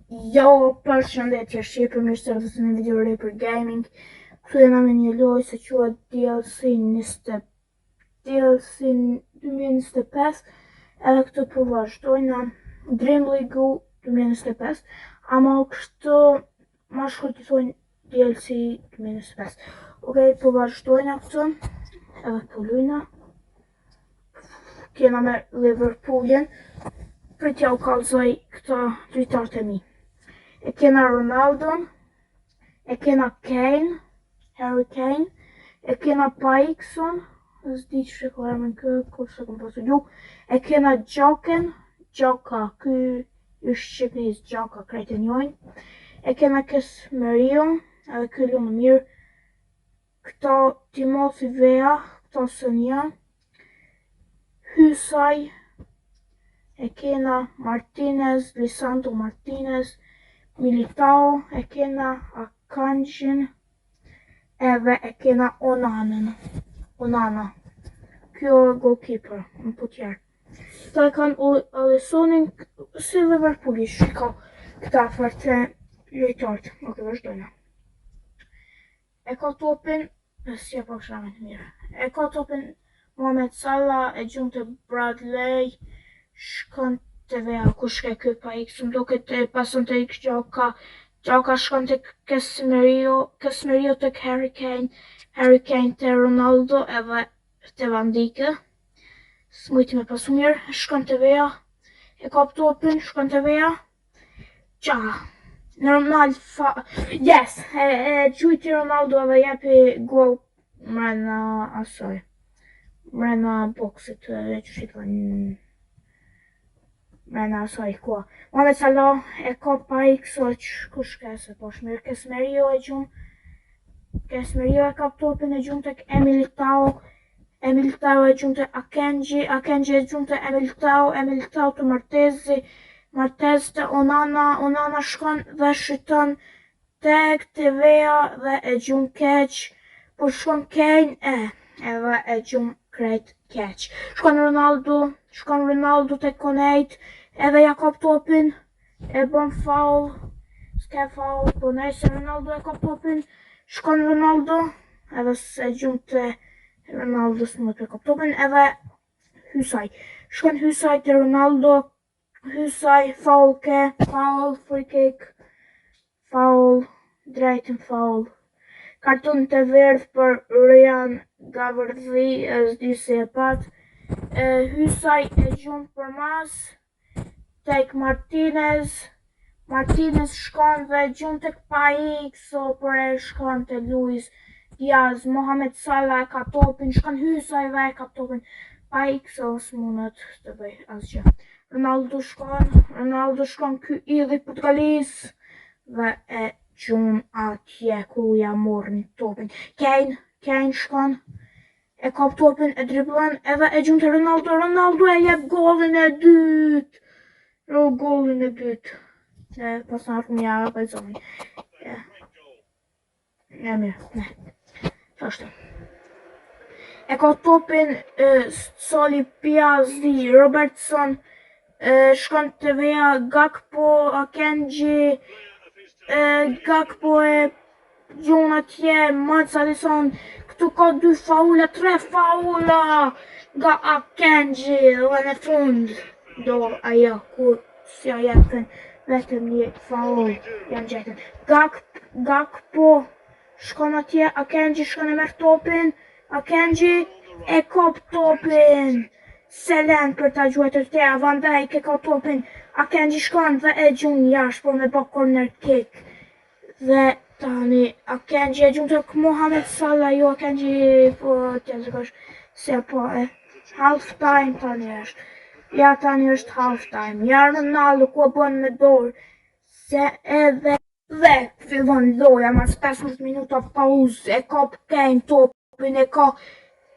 Jo, përshëndetje Shqipe, mirë se erdhët në video re për gaming. Këtu jena me një lojë se quhet DLC 20 DLC 2025, edhe këtu po vazhdojna Dream League 2025, ama kështu ma shkurt i thonë DLC 2025. Okej, po vazhdojna këtu, edhe po lujna. Kena me Liverpoolin, prit ja u kallzoj këta lojtarët e mi. E kena Ronaldon, e kena Kane, Harry Kane, e kena Paixson, s'di që e ka emrin kë, kur s'e kom pasu gju, e kena Gjoken, Gjoka, ky është Shqipnis, Gjoka, krejt e njojnë, e kena Casemiro, edhe ky lunë mirë, Këto Timothy Weah, këto së një, Hysaj, e kena Martinez, Lisandro Martinez, Militao, e kena Akanjin, edhe e kena Onanën, Onana, kjo goalkeeper, në putjer. Këta e kanë Alissonin si Liverpooli, shiko, këta farte lojtarët, ok, vazhdojna. E ka topin, si e po kisha me të mirë. E ka topin Mohamed Salah, e gjun te Bradley, shkon te Weah, kush ke ky pa x, më duket e pason te x Gjoka, Gjoka shkon te Casemiro, Casemiro tek Harry Kane, Harry Kane te Ronaldo edhe te Van Dijk. S'mujti me pasu mirë, shkon te Weah, e kap topin, shkon te Weah, Qa, normal fa... Yes, e, e gjujti Ronaldo edhe jepi gol mrena asaj. Mrena boksit, e që shi thonë... Mrena asaj kua. Mohamed Salah e ka pa x o që kush ke se po mirë. Casemiro e gjun. Casemiro e kap topin e gjun tek e Militao. E Militao e gjun te Akanji, Akanji e gjun te e Militao, e Militao te Martezi, Martez te Onana, Onana shkon dhe shuton tek te Weah dhe e gjun keq, po shkon Kane e, edhe e gjun krejt keq. Shkon Ronaldo, shkon Ronaldo te Konate, edhe ja kap topin, e bon foul, s'ke foul, po nejse Ronaldo e kap topin, shkon Ronaldo, edhe se gjun te Ronaldo s'mund të kap topin, edhe Hysaj. Shkon Hysaj te Ronaldo, Hysaj, foul ke, foul, free kick, foul, drejtën foul. Karton të verdh për Ryan Gavrdhi, s'di si e pat. E, Hysaj e gjun për mas, tek Martinez, Martinez shkon dhe gjun tek Paixo, por e shkon te Luis Diaz, Mohamed Salah e ka topin, shkon Hysaj dhe e ka topin. Paixo s'mundet të bëj asgjë. Ronaldo shkon, Ronaldo shkon ky ylli Portugalis dhe e gjun atje ku ja morën topin. Kane, Kane shkon, e kap topin, e driblon, edhe e gjun te Ronaldo, Ronaldo e jep golin e dytë. Ro golin e dytë. E, pas në armë ja vajzoni. E, e mirë, ne. Qashtu. E ka topin e, Soli Piazzi, Robertson, e, shkon te Weah Gakpo, Akanji, e, Gakpo e Gjun atje, Mats Alisson, këtu ka dy faula, tre faula nga Akanji dhe në fund do ajo ku si ja jepën vetëm një faul janë gjetën. Gak, Gakpo shkon atje, Akanji shkon e merr topin, Akanji e kap topin. Selen për ta gjuajtur te Van Dijk e ka topin, Akanji shkon dhe e gjun jashtë por me bë corner kick. Dhe tani Akanji e gjun tek Mohamed Salah, jo Akanji po tjetër kush se po e half time tani është. Ja tani është half time. Ja Ronaldo ku e bën me dorë se edhe dhe fillon loja mas 15 minuta pauzë e kap Kane topin e ka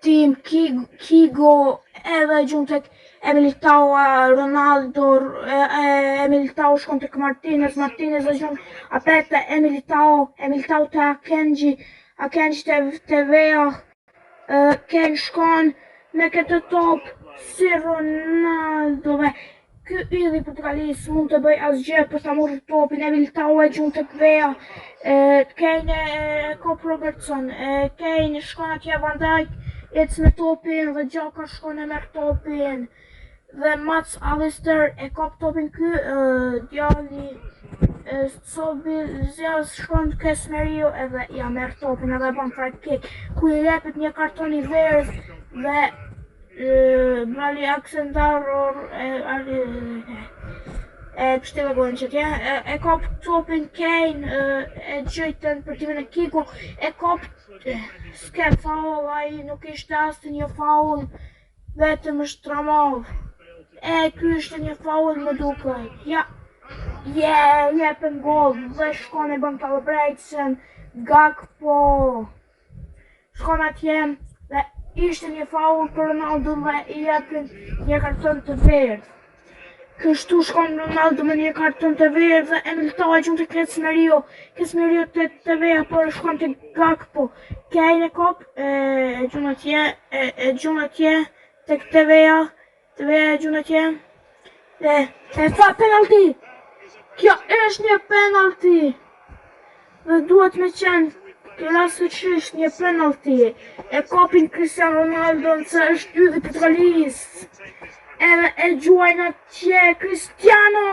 Tim Kigo edhe gjun tek e Militao, Ronaldo, e, Militao shkon tek Martinez, Martinez e gjun apet te e Militao, e Militao te Akanji, Akanji te, te Weah, Kane shkon me këtë top si Ronaldo dhe Ky ylli i Portugalisë mund të bëj asgjë për ta marrë topin e Militao e gjun tek Vea. Kane e kop Robertson, Kane shkon atje Van Dijk, ec me topin dhe Xhaka shkon e merr topin. Dhe Mac Allister e kop topin ky djali Sobi Zjas shkon Casemiro edhe ja merr topin edhe bën free kick ku i jepet një karton i verdhë dhe Brali Alexander e pështille gojën që tje, e kop topin Kane, e gjujtën për timin e Kigo, e kop s'ke faul, ai nuk ishte asë një faul, vetëm është tramov. E ky ishte një faul më duket. Ja, je, jepen gol dhe shkon e bën celebration, Gakpo. Shkon atje dhe ishte një faul për Ronaldo dhe i jepin një karton të verdhë. Kështu shkon Ronaldo me një karton të verdhë dhe e Militao e gjun të Casemiro. Casemiro të të veja por shkon të Gakpo. Kane e kop e, e gjun atje, e, e gjun atje tek të veja, të veja e gjun atje. Dhe e fa penalti. Kjo është një penalti. Dhe duhet me qenë rastësisht një penalti. E kapin Cristiano Ronaldo se është ylli i Portugalisë. Edhe e gjuajnë atje Cristiano.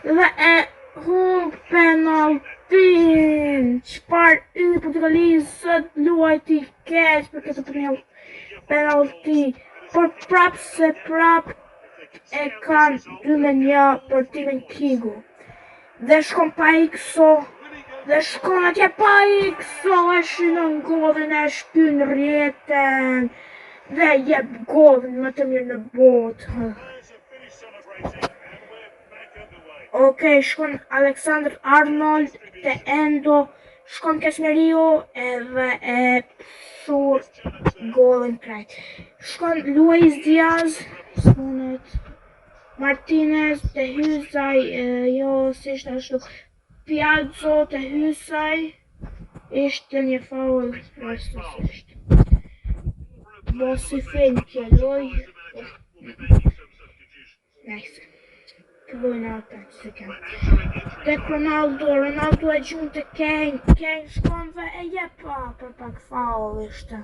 Dhe e humb penaltin. Çfarë ylli i Portugalisë sot luajti keq për këtë penalti. Por prap se prap e kanë 2-1 për timin Kigu. Dhe shkon Paixo, dhe shkon atje Paixo, e shënon golin e shtyn rrjetën dhe jep golin më të mirë në botë. Okej, shkon Alexander Arnold te Endo, shkon Casemiro edhe e pshur golin krejt. Shkon Luis Diaz, s'munet. Martinez te Hysaj, jo, si ishte ashtu. Piazzo te Hysaj, ishte një faul rastësisht. Bo si film kjo loj. Nice. Fillojnë ata që se kem. Tek Ronaldo, Ronaldo e gjun të Kane, Kane shkon dhe e jep pa, për pak faul ishte.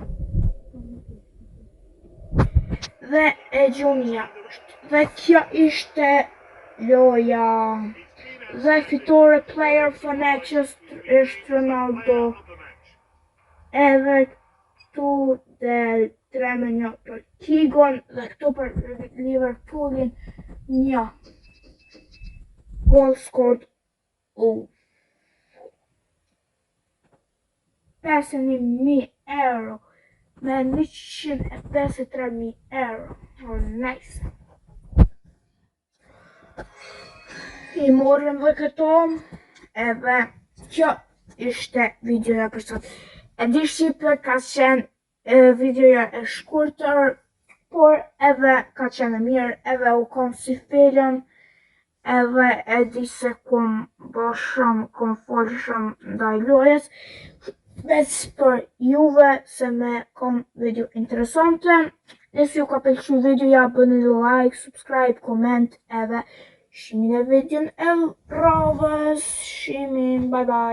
Dhe e gjun jashtë. Dhe kjo ishte loja. Dhe fitore player of the match është Ronaldo. Edhe këtu del 3-1 për Kigon dhe këtu për Liverpoolin 1. Goal scored u 51.000 euro me 153.000 euro. Oh, nice. I morëm dhe këto edhe kjo ishte videoja për sot. E di shqipe ka qenë e, videoja e shkurtër, por edhe ka qenë e mirë, edhe u kom si film, edhe e di se kum bo shumë, kum fol shumë ndaj lojës, veç për juve se me kom video interesante. Nëse ju ka pëlqyer videoja, bëni like, subscribe, comment edhe shihemi në videon e radhës. Shihemi, bye bye.